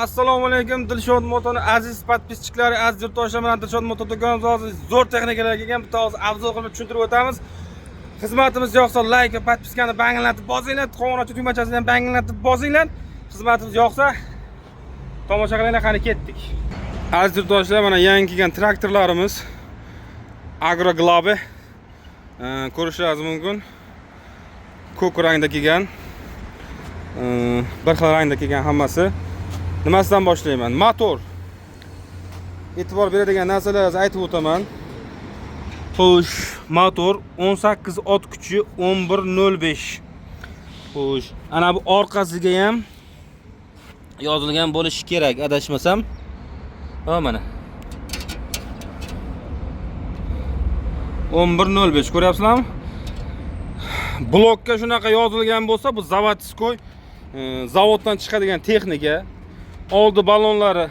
Assalomu alaykum, Dilshod Motoni aziz подписчик lari, aziz yurtdoshlar, mana Dilshod Moto do'konimizda hozir zo'r texnikalar kelgan. Bitta hozir обзор qilib tushuntirib o'tamiz. Xizmatimiz yoqsa, layk va подписка ni banglatib bosinglar, qo'ng'iroqcha tugmachasini ham banglatib bosinglar. Xizmatimiz yoqsa, tomosha qilinglar, qani ketdik. Aziz yurtdoshlar, mana yangi kelgan traktorlarimiz Agro Globe, ko'rishingiz mumkin. Ko'k rangda kelgan. Bir xil rangda kelgan hammasi. Nimasidan boshlayman? Motor. E'tibor beradigan narsalarni aytib o'taman. Xo'sh, motor 18 ot kuchi, 11.05. Xo'sh, ana bu orqasiga ham yozilgan bo'lishi kerak, adashmasam. Ha, mana. 11.05, ko'ryapsizlarmi? Blokka shunaqa yozilgan bo'lsa, bu заводской, zavoddan chiqadigan texnika. Oldi ballonlari,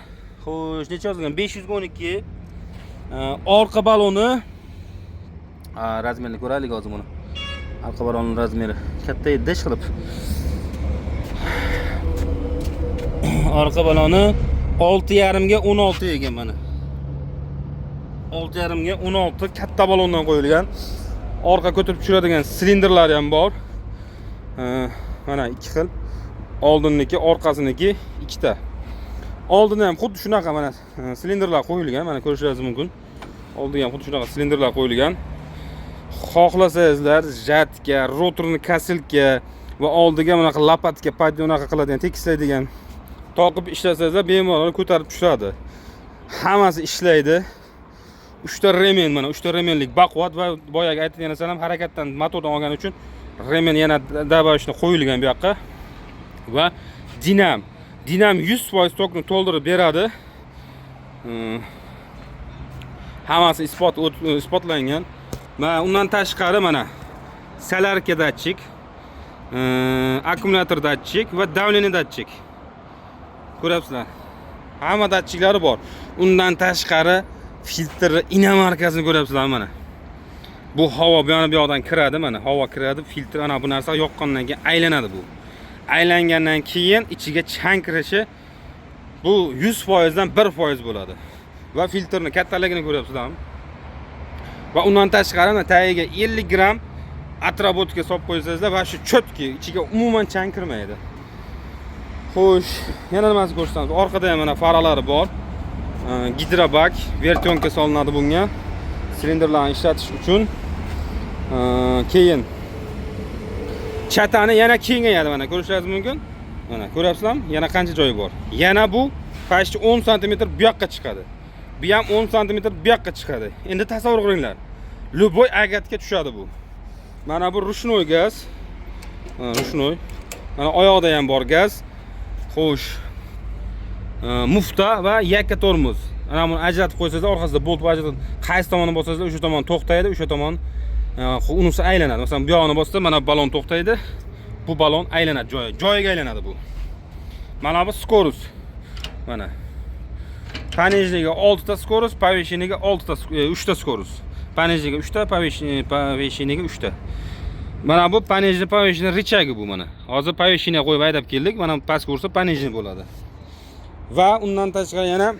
xo'sh, necha yozilgan? 512. Orqa balloni, razmerini ko'raylik hozir buni. Orqa ballonning razmeri katta edi, ish qilib. Orqa balloni 6.5 ga 16 ekan mana. 6.5 ga 16 katta ballondan qo'yilgan. Orqa ko'tarib tushiradigan silindrlari ham bor. Mana ikki xil. Oldiniki, orqasiniki ikkita. Oldini ham xuddi shunaqa mana silindrlar qo'yilgan, mana ko'rishingiz mumkin. Oldiga ham xuddi shunaqa silindrlar qo'yilgan. Xohlasangizlar, жатка, роторный косилка va oldiga bunaqa лопатка, unaqa qiladigan, tekislaydigan toqib ishlasangizlar, bemalol ko'tarib tushadi. Hammasi ishlaydi. Uchta ремень, mana uchta ремень lik baquvvat va boyagi aytgan narsalar ham harakatdan motordan olgani uchun ремень yana добавочный qo'yilgan bu yoqqa. Va dinam. Dinam 100% tokni to'ldirib beradi. Hammasi isbotlangan. Va undan tashqari mana солярка датчик, akkumulyator датчик va давление датчик. Ko'ryapsizlar. Hamma datchiklari bor. Undan tashqari filtr иномарка sini ko'ryapsizlar mana. Bu havo bu yoq bu yoqdan kiradi, mana havo kiradi, filtr ana bu narsa yoqqandan keyin aylanadi bu. Aylangandan keyin ichiga chang kirishi bu 100% dan 1% bo'ladi. Va filtrni kattaligini ko'ryapsizlarmi? Va undan tashqari mana tagiga 50 gramm отработка solib qo'ysangizlar va shu чётко ichiga umuman chang kirmaydi. Xo'sh, yana nimasi ko'rsatamiz? Orqada ham mana faralari bor. Gidrobak, вертёнка solinadi bunga. Silindrlarni ishlatish uchun. Keyin chatani yana kengayadi, mana ko'rishingiz mumkin. Mana ko'ryapsizlarmi? Yana qancha joyi bor. Yana bu почти 10 sm bu yoqqa chiqadi. Bu ham 10 sm bu yoqqa chiqadi. Endi tasavvur qilinglar. Любой agatga tushadi bu. Mana bu ручной gaz. Ручной. Mana oyoqda ham bor gaz. Xo'sh. Mufta va yakka tormoz. Ana buni ajratib qo'ysangizlar, orqasida bolt ajratib, qaysi tomonni bossangizlar, o'sha tomon to'xtaydi, o'sha tomon unisi aylanadi. Masalan, bu yog'ini bossa, mana balon to'xtaydi. Bu balon aylanadi, joyi, joyiga aylanadi bu. Mana bu скорость. Mana. Понижный ga 6 ta скорость, повышенный ga 6 ta, 3 ta скорость. Понижный ga 3 ta, повышенный ga 3 ta. Mana bu понижный, повышенный рычаг i bu mana. Hozir повышенный qo'yib haydab keldik. Mana pastga ursa, понижный bo'ladi. Va undan tashqari yana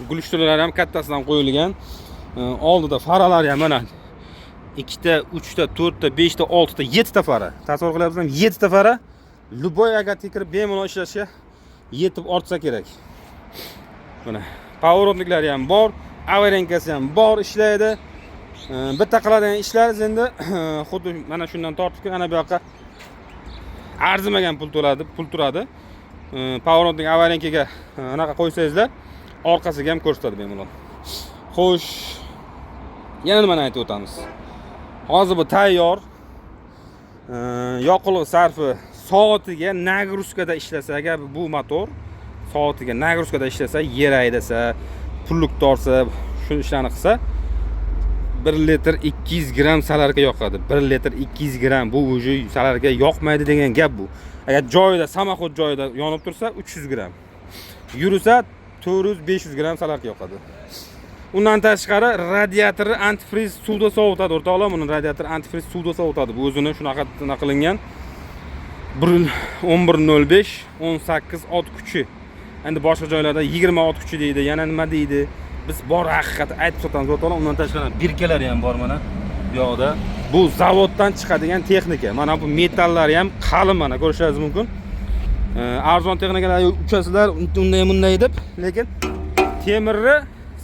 глушитель lar ham kattasidan qo'yilgan. Oldida faralari ham mana ikkita, uchta, to'rtta, beshta, oltita, yettita fara. Tasavvur qilyapsizlarmi? Yettita fara любой agatga kirib bemalol ishlashga yetib ortsa kerak. Mana поворотник lari ham bor, аварийка si ham bor, ishlaydi. Bitta qiladigan ishlaringiz endi xuddi mana shundan tortib ana bu yoqqa arzimagan pul to'ladi, pul turadi. Поворотник, аварийка ga anaqa qo'ysangizlar, orqasiga ham ko'rsatadi bemalol. Xo'sh, yana nimani aytib o'tamiz? Hozir bu tayyor. Yoqilg'i sarfi soatiga нагрузка da ishlasa, agar bu motor soatiga нагрузка da ishlasa, yer haydasa, плуг tortsa, shu ishlarni qilsa, 1 litr 200 gramm солярка yoqadi. 1 litr 200 gramm, bu уже солярка yoqmaydi degan gap bu. Agar joyida, самоход joyida yonib tursa, 300 gramm. Yursa 400-500 gramm солярка yoqadi. Undan tashqari radiatori antifriz suvda sovutadi, o'rtoqlar. Buni radiator antifriz suvda sovutadi. Bu o'zini shunaqa qilingan. 11.05, 18 ot kuchi. Endi boshqa joylarda 20 ot kuchi deydi, yana nima deydi. Biz bor haqiqatni aytib sotamiz o'rtoqlar. Undan tashqari birkalari ham bor mana bu yoqda. Bu zavoddan chiqadigan texnika. Mana bu metallari ham qalin, mana ko'rishingiz mumkin. Arzon texnikalar uchasizlar unday bunday deb, lekin temirni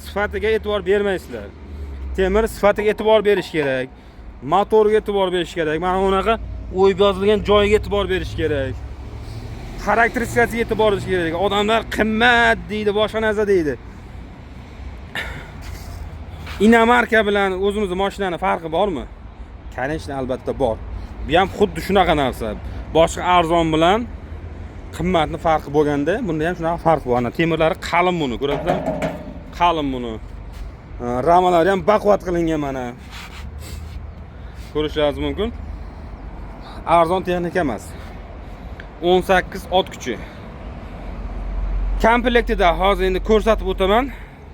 sifatiga e'tibor bermaysizlar. Temir sifatiga e'tibor berish kerak. Motorga e'tibor berish kerak. Mana bunaqa o'yib yozilgan joyiga e'tibor berish kerak. Xarakteristikasiga e'tibor berish kerak. Odamlar qimmat deydi, boshqa narsa deydi. Inomarka bilan o'zimizni mashinani farqi bormi? Конечно, albatta bor. Bu ham xuddi shunaqa narsa. Boshqa arzon bilan qimmatni farqi bo'lganda, bunda ham shunaqa farq bor. Ana temirlari qalin buni, ko'rasizlar? Qalin buni. Ramalari ham baquvvat qilingan mana. Ko'rishingiz mumkin. Arzon texnika emas. 18 ot kuchi. Komplektida hozir endi ko'rsatib o'taman.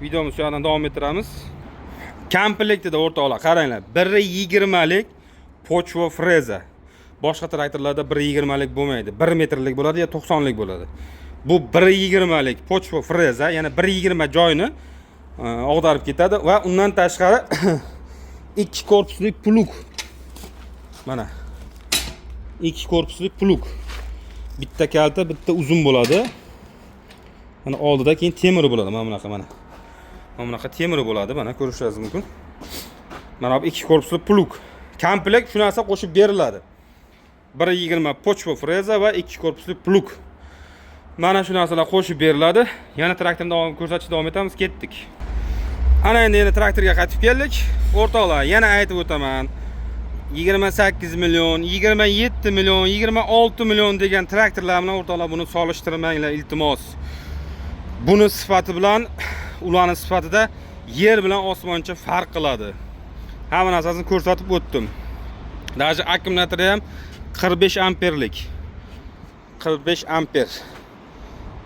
Videomizni shu yerdan davom ettiramiz. Komplektida o'rtoqlar, qaranglar, 1.20 lik почва freza. Boshqa traktorlarda 1.20 lik bo'lmaydi. 1 metrlik bo'ladi yo 90 lik bo'ladi. Bu 1.20 lik почва freza, ya'ni 1.20 joyini og'darib ketadi va undan tashqari ikki korpusli plug. Mana. Ikki korpusli plug. Bitta kalta, bitta uzun bo'ladi. Mana oldida keyin temiri bo'ladi, mana bunaqa mana. Mana bunaqa temiri bo'ladi, mana ko'rishingiz mumkin. Mana bu ikki korpusli plug. Komplekt shu narsa qo'shib beriladi. 1.20 почва freza va ikki korpusli plug. Mana shu narsalar qo'shib beriladi. Yana traktorni davom ko'rsatishda davom etamiz, ketdik. Ana endi yana traktorga qaytib keldik. O'rtoqlar, yana aytib o'taman. 28 million, 27 million, 26 million degan traktorlar bilan o'rtoqlar buni solishtirmanglar, iltimos. Buni sifati bilan ularning sifatida yer bilan osmoncha farq qiladi. Hamma narsasini ko'rsatib o'tdim. Даже akkumulyatori ham 45 amperlik. 45 amper.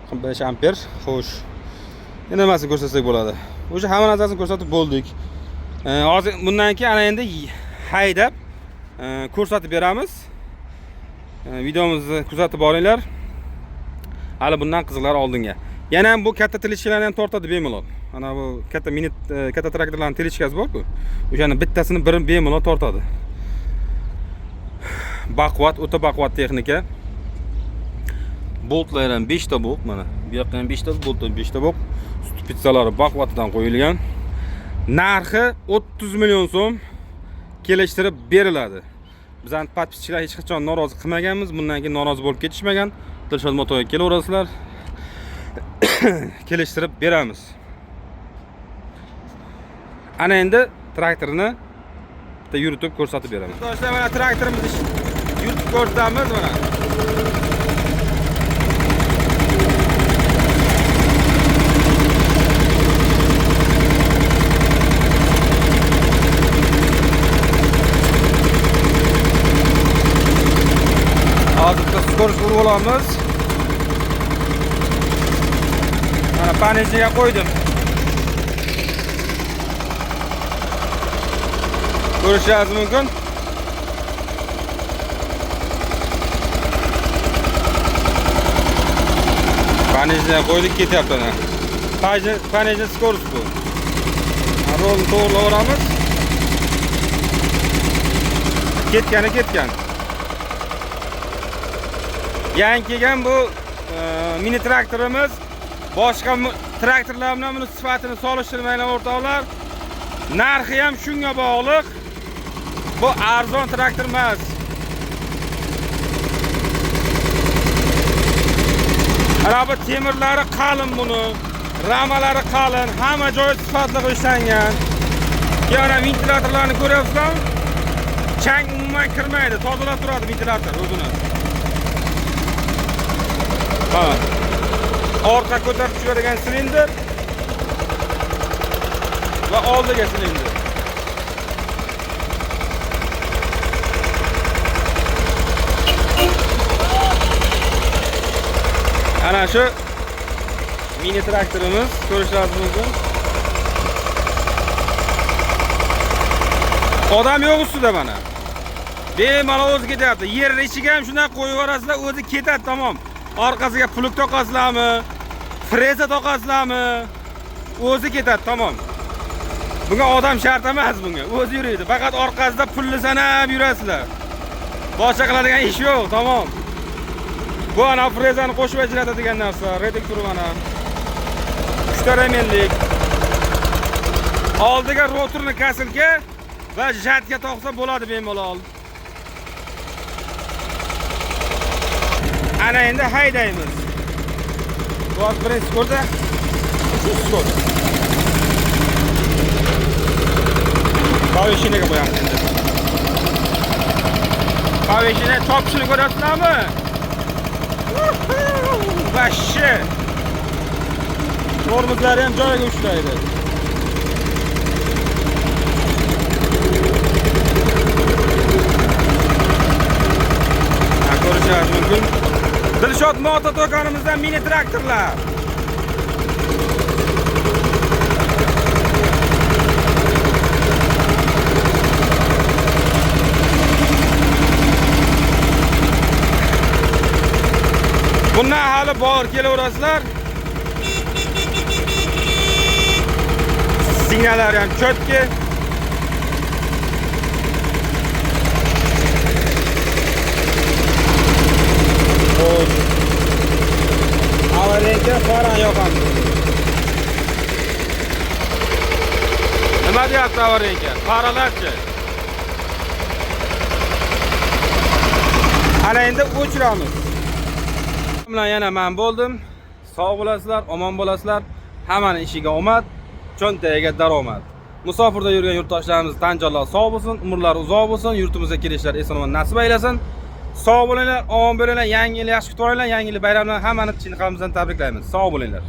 45 amper. Xo'sh. Endi nimasini ko'rsatsak bo'ladi? O'sha hamma narsasini ko'rsatib bo'ldik. Hozir bundan keyin ana endi haydab ko'rsatib beramiz. Videomizni kuzatib boringlar. Hali bundan qiziqlar oldinga. Yana ham bu katta тележка larni ham tortadi bemalol. Mana bu katta mini katta traktorlarning тележка si bor-ku. O'shani bittasini bir bemalol tortadi. Baquvvat, o'ta baquvvat texnika. Boltlar ham 5 ta bolt mana. Bu yoqqa ham 5 ta bolt, 5 ta bolt. Ступица lari baquvvatidan qo'yilgan. Narxi 30 million so'm, kelishtirib beriladi. Bizani подписчик lar hech qachon norozi qilmaganmiz. Bundan keyin norozi bo'lib ketishmagan. Dilshod Motoga kelaverasizlar. Kelishtirib beramiz. Ana endi traktorni bitta yuritib ko'rsatib beraman. Do'stlar, mana traktorimizni yuritib ko'rsatamiz mana. Hozir bitta скорость urib olamiz. Mana понижный ga qo'ydim. Ko'rishingiz mumkin. Понижный ga qo'ydik, ketyapti ana. Понижный скорость bu. Rolni to'g'irlab olamiz. Ketgani ketgan. Yangi kelgan bu mini traktorimiz boshqa traktorlar bilan buni sifatini solishtirmanglar o'rtoqlar. Narxi ham shunga bog'liq. Bu arzon traktor emas. Mana bu temirlari qalin buni, ramalari qalin, hamma joyi sifatli ishlangan. Yana ventilatorlarni ko'ryapsizlarmi? Chang umuman kirmaydi, tozalab turadi ventilator o'zini. Ha. Orqa ko'tarib tushadigan silindr va oldiga silindr. Ana shu mini traktorimiz ko'rishingiz mumkin. Odam yo'q ustida mana. Bemalol o'zi ketyapti. Yerni ichiga ham shunday qo'yib yuborasizlar, o'zi ketadi tamom. Orqasiga plug toqasizlarmi? Freza toqasizlarmi? O'zi ketadi, tamom. Bunga odam shart emas bunga. O'zi yuriydi. Faqat orqasida pulni sanab yurasizlar. Boshqa qiladigan ish yo'q, tamom. Bu ana frezani qo'shib ajratadigan narsa, reduktor mana. 3 ta remenlik. Oldiga rotorni kasilka va жатка toqsa bo'ladi bemalol. Ana endi haydaymiz. Bu birinchi ko'rda, uchinchi ko'rda. Повышение qo'yamiz endi. Повышение chopishini ko'ryapsizlarmi? Vashshi. Tormozlari ham joyiga ushlaydi. Ko'rishingiz mumkin. Dilshod moto do'konimizdan mini traktorlar. Bundan hali bor kelaverasizlar. Signallar ham cho'tki. Xo'sh. Avariyga faran yoqamiz. Nima deyapti avariyga? Faralarchi. Ana endi o'chiramiz. Bilan yana men bo'ldim. Sog' bo'lasizlar, omon bo'lasizlar. Hammani ishiga omad, cho'ntagiga daromad. Musofirda yurgan yurtdoshlarimiz tan jonlari sog' bo'lsin, umrlari uzoq bo'lsin, yurtimizga kelishlar eson-omon nasib aylasin. Sog' bo'linglar, omon bo'linglar, yangi yil yaxshi kutib olinglar, yangi yil bayramlarini hammani chin qalbimizdan tabriklaymiz. Sog' bo'linglar.